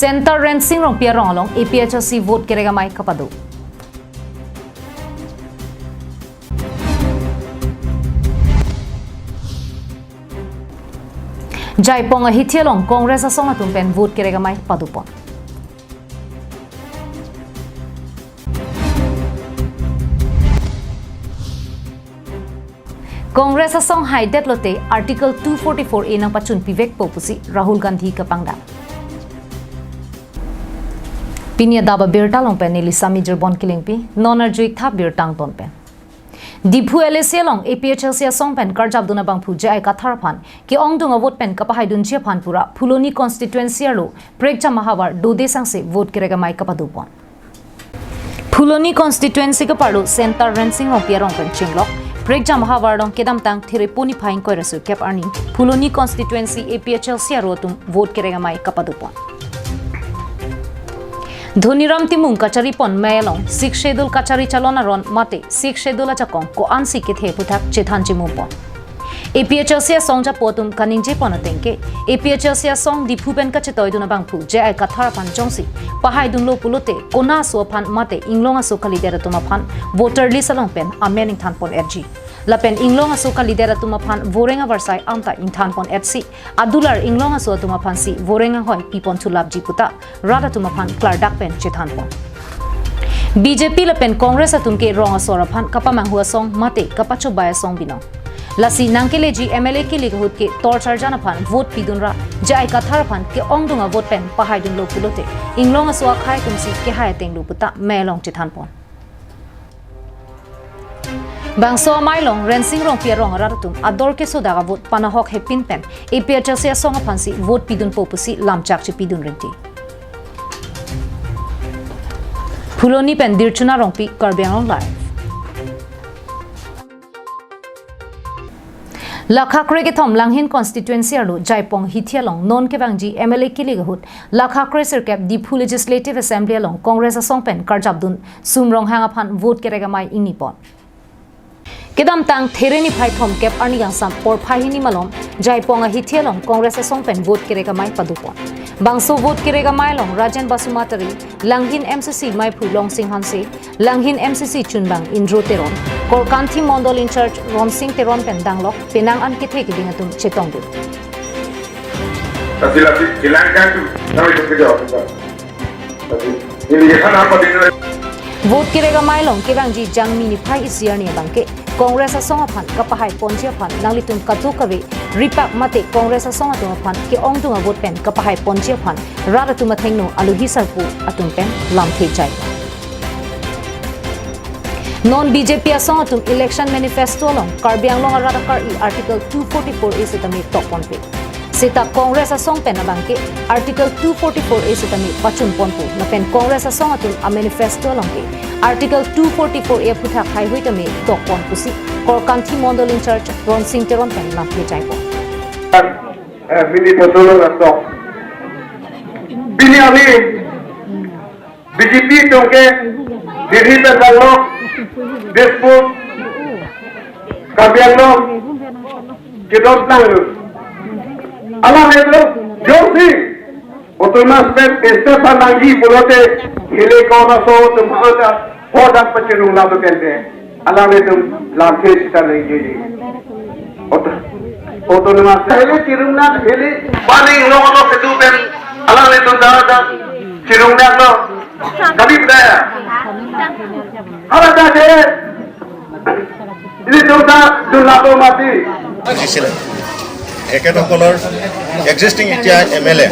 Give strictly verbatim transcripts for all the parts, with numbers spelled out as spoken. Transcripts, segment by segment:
Centre Rensing Rongpi arong along A P H L C vote kerek amei kapado. Jaipong ahithi along Congress asong atum pen vote kerek amei padopon. Congress asong haidet lote Article two forty-four A nangpachun pivekpo pusi Rahul Gandhi kapangdam. Pini adap abirta along pen neli Sami Jirbon Kilingpi, non arju-ik tha birta angton pen. Diphu L A C along A P H L C asong pen karjapdun abangphu J I Kathar aphan ke-ongdung avote pen kapahaidunji aphan pura Phuloni constituency arlo prekjam ahavar dode sangse vote kerek amei kapadopon. Phuloni constituency kaparlo Centre Rensing Rongpi arong pen chenglok prekjam ahavar along kedamtang Thereponi phai ingkoi ra sirkep arni Phuloni constituency A P H L C arlo atum vote kerek amei kapadopon. Dhoniram Timung kacharipon amei along Sixth Schedule kachari chalon aron mate Sixth Schedule ajakong ko-ansi kethe aphuthak chethan chimumpon. A P H L C asong japo atum kaningjepon ateng ke, A P H L C asong Diphu pen kachetoidun abangphu J I Kathar aphan jongsi pahaidunlo pulote kona aso aphan mate inglong aso kalidet atum aphan voter list along pen amen ingthanpon-etji. Lapen inglong aso kalidet atum aphan voreng avarsai anta ingthanpon-etsi, adular inglong aso atum aphansi voreng anghoi pipon thulapji puta rat atum aphan klardak pen chethanpon. B J P lapen Congress atum ke rong asor aphan kapamanghu asong mate kapachobai asong binong. Lasi nangkeleji M L A kilik ahut ke torch arjan aphan vote pidunra J I Kathar aphan ke-ongdung avote pen pahaidunlo pulote inglong aso akhai atumsi kehai atenglo puta amei along chethanpon. Bangso amei along Rensing Rongpi arong arat atum ador kesodak avote panahok hepin pen A P H L C asong aphansi vote pidunpo pusi lamchak chepidun rinti. Phuloni pen Dirchuna Rongpi, Karbi Anglong Live. Lakha krekethom Langhin constituency arlo Jaipong hithi along non kevangji M L A kilik ahut lakha kresirkep Diphu Legislative Assembly along Congress asong pen karjapdun Sum Ronghang aphan vote kerek amei ingnipon. Kedamtang There niphai thomkep arni kangsam porphai hini malom Jaipong ahithi along Congress asong pen vote kerek amei padopon. Bangso vote kerek amei along Rajen Basumatary, Langhin M C C meiphu Longsing Hanse, Langhin M C C chunbang Indro Teron, Korkanthi Mondol in-charge Ronsing Teron pen danglok penang an kethe keding atum chetongdun. Tapi lagi hilangkan tu, nama itu kerja apa? Tapi ini dia kan apa dia? Vote kerek amei along kevangji Jangmi niphai isi arni abangke Congress asong aphan kapahaiponji aphan nanglitum kadokave ripak mate Congress asong atum aphan ke-ongdung avote pen kapahaiponji aphan rat atum athengno aluhi sarpo atum pen lamthe jai. Non B J P asong atum election manifesto along Karbi Anglong arat akar-i Article two forty-four A sitame tokponpe. Seta Congress asong pen abangke Article two forty-four A sitame pachunponpo. Lapen Congress asong atum a-manifesto along ke Article two forty-four A aphuthak haihui tame tokpon pusi Korkanthi Mondol in-charge Ronsing Teron pen lamthe jaipon. Eh, mini potolo na tok. Bini ami B J P atum ke Delhi pen danglok, Dispur, Karbi Anglong, kedot nang. Alam itu, jongsi, autonomous state, state aphan nangji pulote, hile kona so, tum ada, hodak pachirung lalu kente. Alam itu, lamthe sita nangji. Auto-, autonomous state. Hile chirung na, hile. Paning lo kono ketu pen, alam itu dah, dah, chirung na lo. Kami budaya. Hala dah deh. Ini sudah dulabo mati. Disilek. এখেতসকলৰ এক্সিষ্টিং এতিয়া M L এ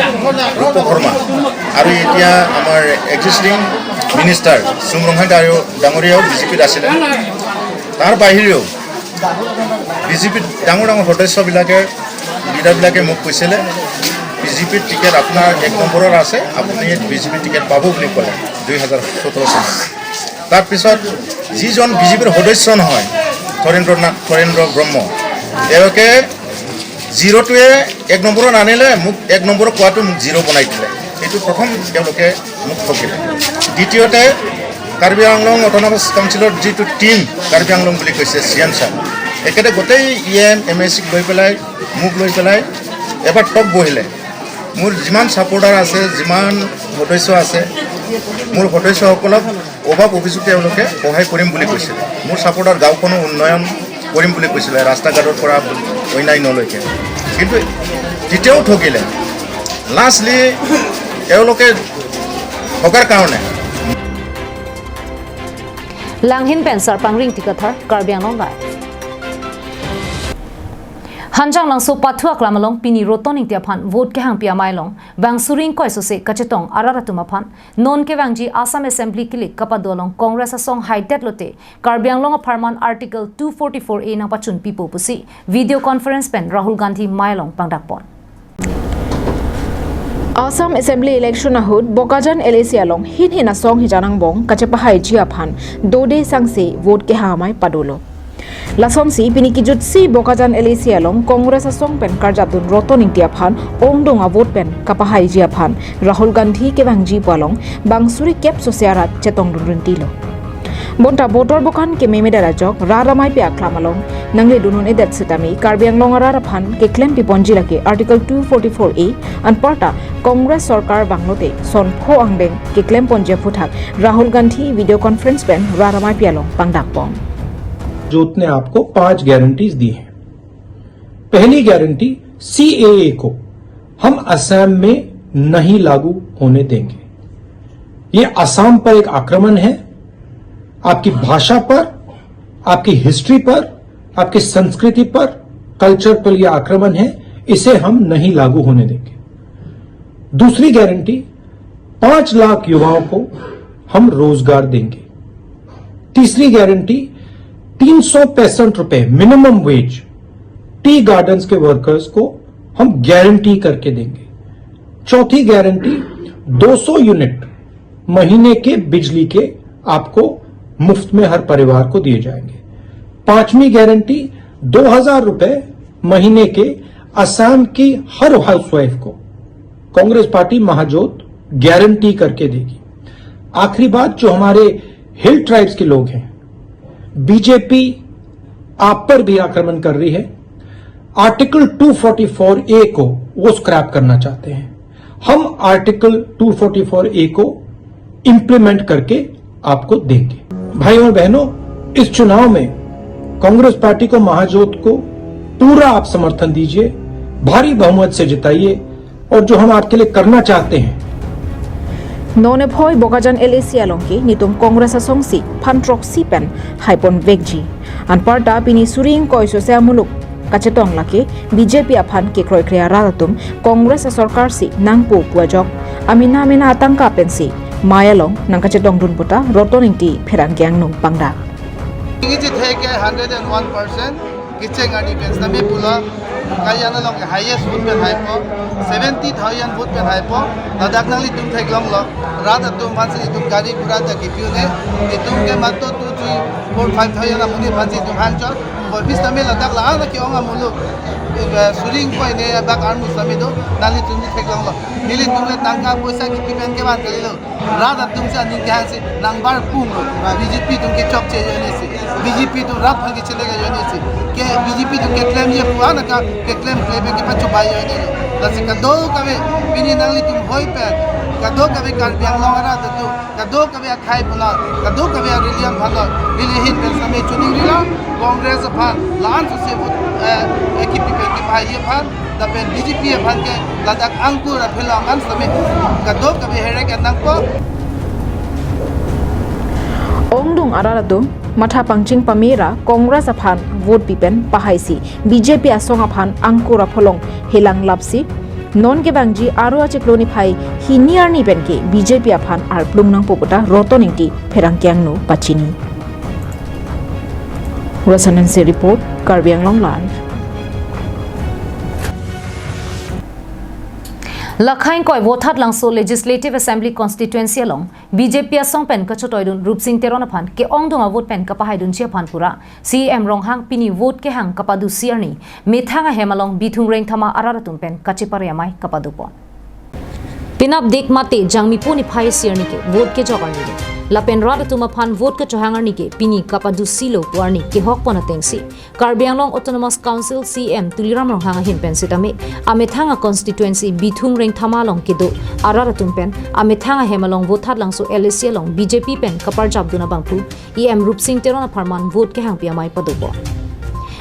ৰূপ শৰ্মা আৰু এতিয়া আমাৰ existing minister চুম ৰংহাং ডাঙৰীয়া, ডাঙৰীয়াও B J পিত আছিলে। তাৰ বাহিৰেও বি জে পিত ডাঙৰ ডাঙৰ সদস্যবিলাকে, লিডাৰবিলাকে মোক কৈছিলে, "বি জে পিৰ টিকেট আপোনাৰ এক নম্বৰৰ আছে, আপুনি বি জে পিৰ টিকেট পাব" বুলি ক'লে দুই হাজাৰ সোতৰ চনত। তাৰপিছত যিজন বি জে পিৰ সদস্য নহয়, থৰেন্দ্ৰ নাথ, থৰেন্দ্ৰ ব্ৰহ্ম, এওঁকে জিৰ'টোৱে এক নম্বৰত আনিলে, মোক এক নম্বৰত কোৱাটো মোক জিৰ' বনাই দিলে। এইটো প্ৰথম তেওঁলোকে মোক ঠগিলে। দ্বিতীয়তে, কাৰ্বি আংলং অট'নমাছ কাউন্সিলৰ যিটো টিম কাৰ্বি আংলং বুলি কৈছে চি এম ছাৰ, এখেতে গোটেই ই এম, এম এ চিক লৈ পেলাই, মোক লৈ পেলাই এবাৰ টক বহিলে। মোৰ যিমান ছাপোৰ্টাৰ আছে, যিমান সদস্য আছে, মোৰ সদস্যসকলক অভাৱ অভিযোগ তেওঁলোকে সহায় কৰিম বুলি কৈছিল। মোৰ ছাপোৰ্টাৰ গাঁওখনৰ উন্নয়ন কৰিম বুলি কৈছিলে, ৰাস্তা ঘাটৰ পৰা অন্যান্যলৈকে। কিন্তু তেতিয়াও ঠগিলে। লাষ্টলি তেওঁলোকে ঠগাৰ কাৰণে Langhin pen Sarpang Ringti Kathar, Karbi Anglong Live. Hanjanglangso Pathu Aklam along pini Roton Ingti aphan vote kehangpi amei along bang suri ingkoi sose kachetong arat atum aphan non kevangji Assam Assembly kilik kapado along Congress asong haidet lote Karbi Anglong apharman Article two forty-four A nangpachunpipo pusi video conference pen Rahul Gandhi mei along pangdakpon. Assam Assembly election ahut Bokajan L A C along hin hin asong hijan angbong kachepahaiji aphan dode sangse vote kehang amei padolo. Lasonsi pini kijutsi Bokajan L A C along Congress asong pen karjapdun Roton Ingti aphan ongdung avote pen kapahaiji aphan Rahul Gandhi kevangji pu along bang suri kep sose arat chetongdun rintilo. Bonta botor bokan kememe dara jok rat ameipi aklam along nangledun un-edet setame Karbi Anglong arat aphan keklempi ponji lake Article two forty-four A anparta Congress sorkar vanglote sonpho angdeng keklem ponji aphuthak Rahul Gandhi video conference pen rat ameipi along pangdakpon. जोत ने आपको पांच गारंटीज दी हैं। पहली guarantee CAA को हम असम में नहीं लागू होने देंगे। ये असम पर एक आक्रमण है, आपकी भाषा पर, आपकी हिस्ट्री पर, आपकी संस्कृति पर, कल्चर पर यह आक्रमण है, इसे हम नहीं लागू होने देंगे। दूसरी गारंटी, पांच लाख युवाओं को हम रोजगार देंगे। तीसरी गारंटी, तीन सौ पैंसठ रुपए मिनिमम वेज टी गार्डन्स के वर्कर्स को हम गारंटी करके देंगे। चौथी गारंटी, दो सौ यूनिट महीने के बिजली के आपको मुफ्त में हर परिवार को दिए जाएंगे। पांचवी गारंटी, दो हजार रुपए महीने के असम की हर हाउसवाइफ को कांग्रेस पार्टी महाजोत गारंटी करके देगी। आखिरी बात, जो हमारे हिल ट्राइब्स के लोग हैं, बीजेपी आप पर भी आक्रमण कर रही है। आर्टिकल टू फ़ोर्टी फ़ोर ए को वो स्क्रैप करना चाहते हैं। हम आर्टिकल टू फ़ोर्टी फ़ोर ए को इम्प्लीमेंट करके आपको देंगे। भाई और बहनों, इस चुनाव में कांग्रेस पार्टी को महाजोत को पूरा आप समर्थन दीजिए, भारी बहुमत से जिताइए और जो हम आपके लिए करना चाहते हैं। Non ephoi Bokajan L A C along ke nitum Congress asongsi phan throksi pen haipon vekji. Anparta pini suri ingkoi sose amuluk kachetong lake B J P aphan kekroikre arat atum Congress asorkar si nangpo pu ajok amena mena atangka pensi mei along nangkachetongdun puta Roton Ingti pherangke angno pangdak. Ingiji theke hundred and one percent kicheng ani pen sitame pulo, Bokajan along ke highest vote pen haipo, seventy thousand vote pen haipo. Ladak nanglitum theklonglo, rat atum aphansi itum gari gura ta kipi un-e, itum ke mato two three four five thousand amonit aphansi itum hangchot. Boi pis tame ladak la-an ke-ong amuluk, eh, suri ingkoi ne bak armu sitame do, nanglitum theklonglo. Nelitum le tangka poisa kipi pen kevan kalilo. Rat atum si aning kehangsi nangbar pung lo. B J P atum kechokche ajoine si, B J P atum rat aphan kechelek ajoine si, ke B J P atum keklemji pu an aka keklem klem ke pachobai ajoine lo. Lasi kadokave pini nanglitum hoi pen, kadokave Karbi Anglong arat atum, kadokave akhei aphan lo, kadokave arilian aphan lo, neli ahin pen sitame choningrilo, Congress aphan la-an sose vote, eh, ekipi pen kepahai aphan, lapen B J P aphan ke ladak angkur aphelong an sitame kadokave herek nangpo. Ongdung arat atum matha pangching pamera Congress aphan vote pipen pahaisi B J P asong aphan angkur apholong helang lapsi non kevangji aro achiklo niphai hini arni penke B J P aphan arplung nangpo puta Roton Ingti pherangke angno pachini. Rosan Hanse report, Karbi Anglong Live. Lakhai ingkoi Vothatlangso Legislative Assembly Constituency along B J P asong pen kachotoidun Rupsing Teron aphan ke-ongdung avote pen kapahaidunji aphan pura C E M Ronghang pini vote kehang kapadusi arni methang ahem along Bithung Rengthama arat atum pen kachepare amei kapadupon. Penap dik mate Jangmipo niphai isi arni ke vote kejok arni do. Lapen rat atum aphan vote kachohang arni ke pini kapadusilo pu arni kehok pon atengsi Karbi Anglong Autonomous Council C E M Tuliram Ronghang ahin pen sitame amethang a constituency Bithung Rengthama along kedo arat atum pen amethang ahem along Vothatlangso L A C along B J P pen kaparjapdun abangphu E M Rupsing Teron apharman vote kehangpi amei padopo.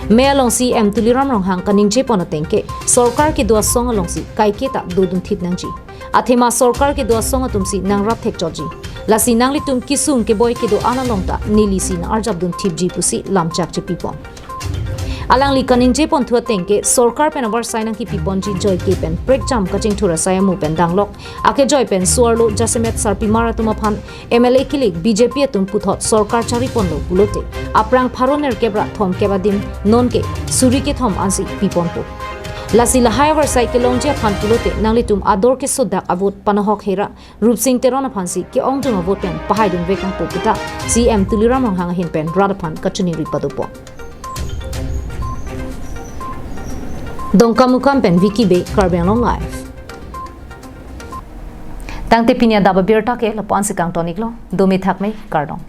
Mei along C E M Tuliram Ronghang kaningje pon ateng ke sorkar kedo asong alongsi kaiketa dodun thip nangji. Athema sorkar kedo asong atumsi nangrap thekchotji. Lasi nanglitum kesung keboi kedo-an along ta nelisi nang-arjapdun thipji pusi lamchak chepipon. Alangli kaningje ponthu ateng ke sorkar pen abarsai nangkipiponji joike pen prekjam kachingthur asai amu pen danglok akejoi pen so-arlo jasemet sarpimar atum aphan M L A kilik B J P atum puthot sorkar chariponlo pulote aphrang pharo nerkep ra thomkep adim nonke suri kethom ansi piponpo. Lasi lahai avarsai kelongji aphan pulote nanglitum ador kesodak avote panahok hera Rupsing Teron aphansi ke-ongdung avote pen pahaidun vek nangpo puta C E M Tuliram Ronghang ahin pen rat aphan kachiningri padopo. Dongkamukam pen Vicky Bey, Karbi Anglong Live. Tangte pini adap abirta ke lapu-ansi kangton-iklo, dome thakme, kardom.